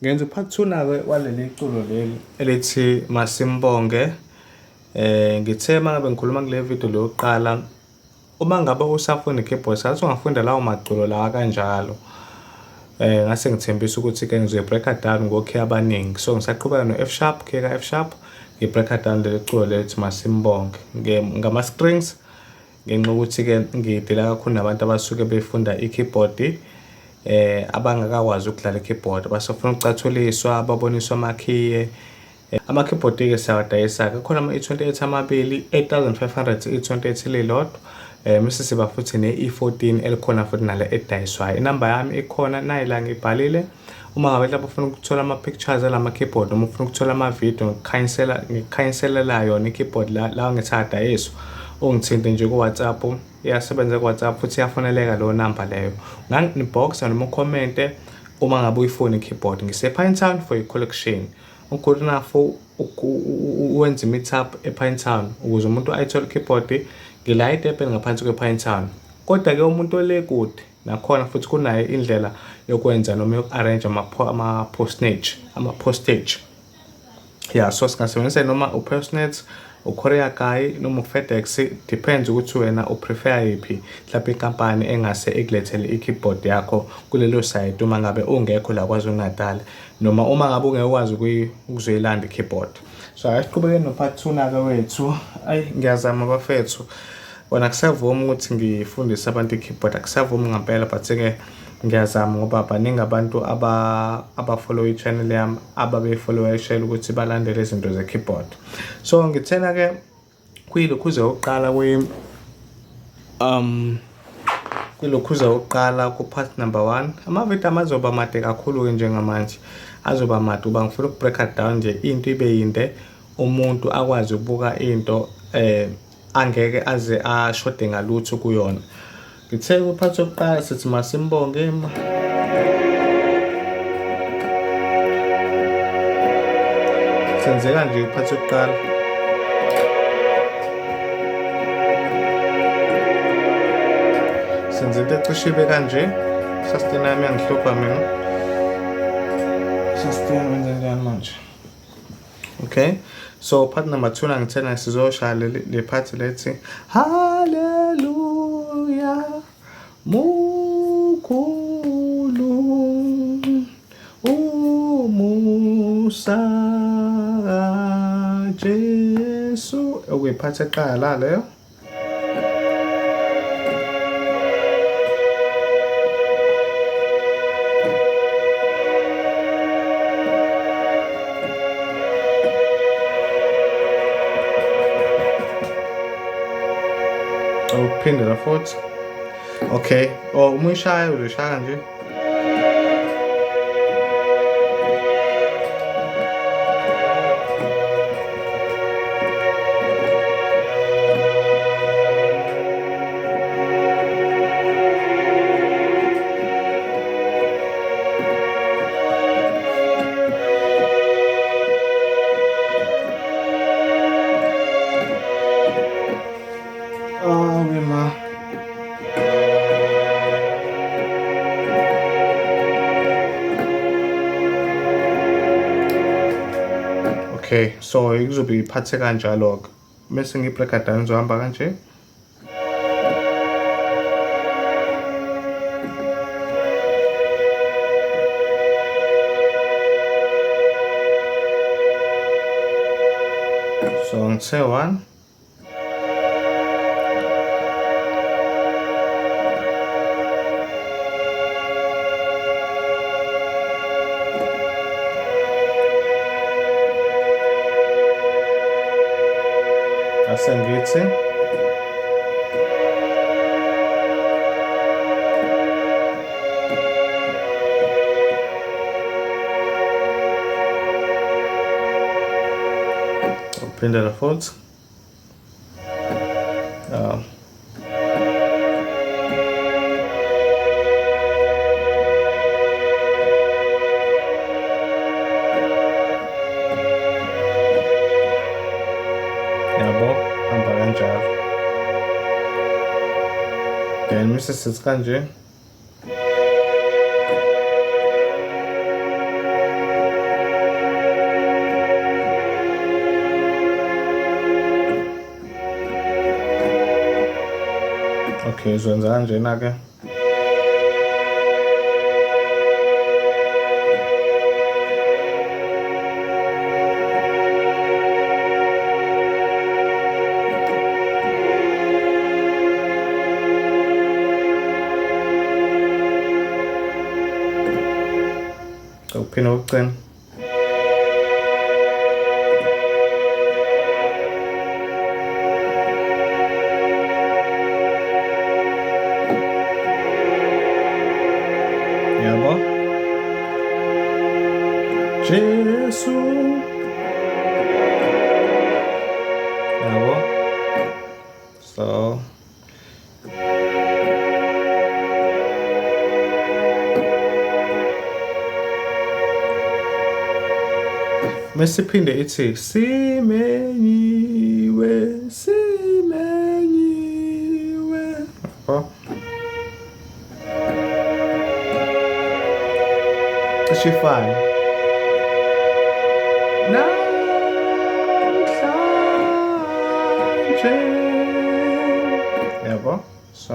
Ngenza upart 2 na-ke waleli culo leli elithi Masimbonge. Ngithe uma ngabe ngikhuluma kule video le yokuqala, uma ngabe usafunda i-keyboard sathi ungafunda lawo maculo lawa kanjalo. Ngase ngithembisa ukuthi-ke ngizoyi-break-a down ngokhiya abaningi. So ngisaqhubeka no-F sharp, khiya ka-F sharp, ngi-break-a down leli culo lelithi Masimbonge ngama-strings. Ngenxa yokuthi-ke ngidila kakhulu nabantu abasuke befunda i-keyboard, abangakakwazi ukudlala i-keyboard, basafuna ukucathuliswa, baboniswe amakhiye. Ama-keyboard-ke siyawadayisa-ke, kukhona ama-E28 amabili, 8500 i-E28 lilodwa. Mese siba futhi ne-E14 elikhona futhi nalo edayiswayo. Inamba yami ikhona nayi la ngibhalile. Uma ngabe mhlawumbe ufuna ukuthola ama-pictures alama keyboard noma ufuna ukuthola ama-video ngikukhanyiselela yona i-keyboard la la ngithi adayiswa, ungithinte nje ku-WhatsApp, iyasebenza ku-WhatsApp futhi iyafoneleka leyo namba leyo. Ungangi-inbox-a noma ukhomente uma ngabe uyifuna i-keyboard. Ngise-Pinetown for i-collection. U-good enough uwenza i-meet-up e-Pinetown ukuze umuntu ayithole i-keyboard. Ngila eDurban ngaphansi kwe-Pinetown. Kodwa-ke umuntu ole kude nakhona futhi kunayo indlela yokwenza noma yoku-arrange ama-postage, ama-postage. Ya, so singasebenzisa noma u-Postnet, u-Courier Guy noma u-FedEx, depends ukuthi wena u-prefer yiphi mhlawumbe inkampani engase ikulethele i-keyboard yakho kulelo site uma ngabe ungekho la KwaZulu Natal noma uma ngabe ungeke ukwazi ukuzoyilanda i-keyboard. So ake siqhubeke no-part 2 nake wethu. Ayi, ngiyazama bafethu. Kona akusavumi ukuthi ngifundise abantu i-keyboard, akusavumi ngampela, but-ke ngiyazama ngoba baningi abantu aba-follow i-channel yami, ababeyifollow ukuthi balandele izinto ze-keyboard. So ngithena-ke kwilokhuze yokuqala kwilokhuza yokuqala ku-part number 1. Amavidiyo amazoba made kakhulu-ke njengamanje, azoba made uba ngifuna uku-break-a down nje into ibe yinde, umuntu akwazi ukubuka into angeke aze ashode ngalutho kuyona. Ngithe ku-part yokuqala sithi masimbonge senzeka nje ku-part yokuqala. Senza into ecishe ibe kanje. Sustain yami yangihlupha mina. Sustain wenze njani manje? Okay, so part number 2 ngithena sizoshaya le part lethi Hallelujah mukhulu umusa kaJesu, okuyiphathi eqala leyo. Ukuphindela futhi. Okay, oh uma uyishaya uzoyishaya kanje. Ave ma. Okay, so kuzobe iphathe kanjalo-ke. Mese ngi-break down izohamba kanje. So ngithe 1 Ase ngithi uphindela futhi. Yabo, hamba kanjalo. Then mase sithi kanje. Okay, uzwenza kanjena ke. Uphinde ukugcina. Yabo? Jesu. Yabo? So Mesiphinde ithi simenyiwe simenyiwe. Yabo? Cishe ifane. Namhlanje. Yabo? So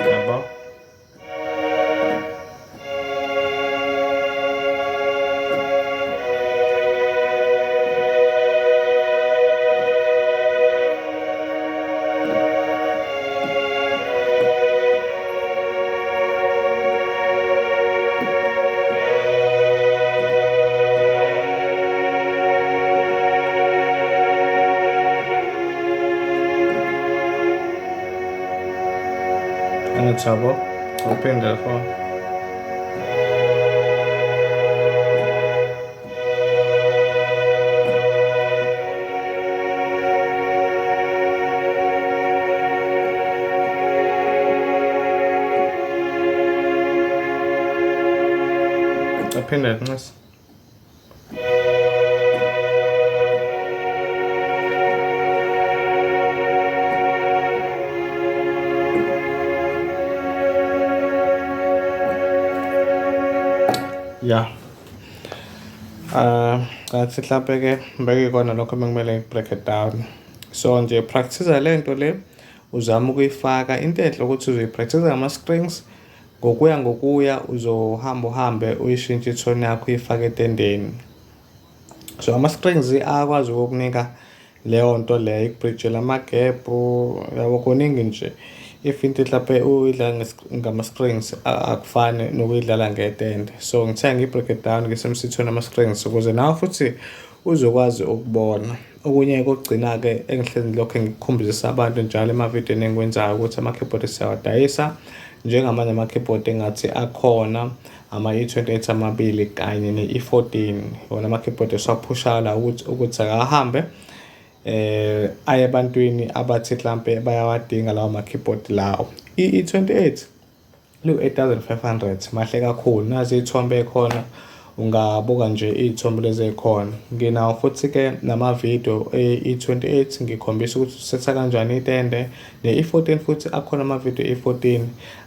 yabo? Angithi yabo? Uphinde fo. Uphinde ncese. Ya. Ngathi mhlampe ke bekuyikona lokho bekumele ngi-break it down. So nje practice le nto le uzama ukuyifaka into enhle ukuthi uzoyi-practice ngama-strings ngokuya ngokuya uzohamba uhambe uyishintshe ithoni yakho uyifake etendeni. So ama-strings ayakwazi ukukunika leyo nto leyo ikubrijela amagebhu yabo kuningi nje. If into mhlampe uyidlala ngama-strings akufani nokuyidlala ngetende. So ngithe ngiyi-break it down ngisebenzisa ithoni ama-strings ukuze nawe futhi uzokwazi ukubona. Okunye kokugcina-ke engihlezi ngilokhu ngikukhombisa abantu njalo emavidiyweni engiwenzayo ukuthi ama-keyboard siyawadayisa njengamanye ama-keyboard engathi akhona ama-E28 amabili kanye ne-E14 wona ama-keyboard esiwaphushayo la ukuthi akahambe aye ebantwini abathi mhlampe bayawadinga lawo ma-keyboard lawo. I-E28 liwu-8500 mahle kakhulu nazi iy'thombe ey'khona ungabuka nje iy'thombe lezi ey'khona. Nginawo futhi-ke namavidiyo e-E28 ngikhombisa ukuthi usetha kanjani itende ne-E14 futhi akhona amavidiyo e-14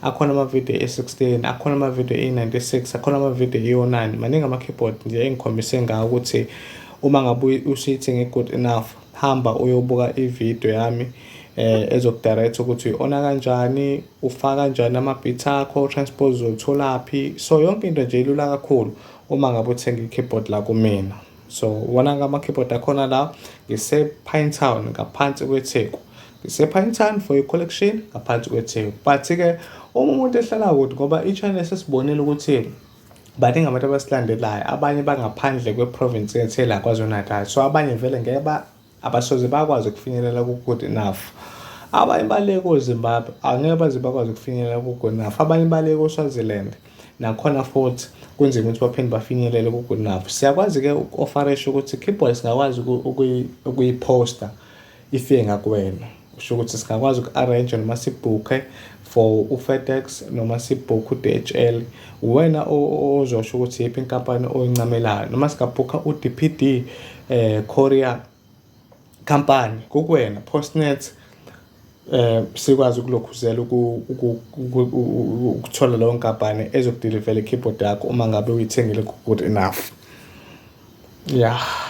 akhona amavidiyo e-16 akhona amavidiyo e-96 akhona amavidiyo e-09 maningi ama-keyboard nje engikhombise ngawo ukuthi uma ngabe usuyithenge good enough hamba uyobuka ividiyo yami ezokudirect ukuthi uyi-ona kanjani ufaka kanjani ama-beat akho transpose uzotholaphi. So yonke into nje ilula kakhulu uma ngabe uthenga i-keyboard la kumina. So wona ngama-keyboard akhona la ngise-Pinetown ngaphansi kweTheku. Ngise-Pinetown for i-collection ngaphansi kweTheku. But-ke uma umuntu ehlala kude ngoba i-channel sesibonile ukuthi baningi abantu abasilandelayo abanye bangaphandle kwe-province yethu la KwaZulu Natal. So abanye vele ngeke abasoze bakwazi ukufinyelela ku-good enough. Abanye bale koZimbabwe angeke baze bakwazi ukufinyelela ku-good enough. Abanye bale ko-Swaziland nakhona futhi kunzima ukuthi baphinde bafinyelele ku-good enough. Siyakwazi-ke uku-offerisha ukuthi keyboard singakwazi ukuyiphosta ifike ngakuwena. Kusho ukuthi singakwazi uku-arrange noma sibhukhe for u-FedEx noma sibhukhe u-DHL. Uwena ozosho ukuthi iyiphi inkampani oyincamelayo noma singabhukha u-DPD courier company kukuwena Postnet sikwazi ukulokhuzela ukuthola leyo nkampani ezokudilivela i-keyboard yakho uma ngabe uyithengile ku-good enough. Yeah.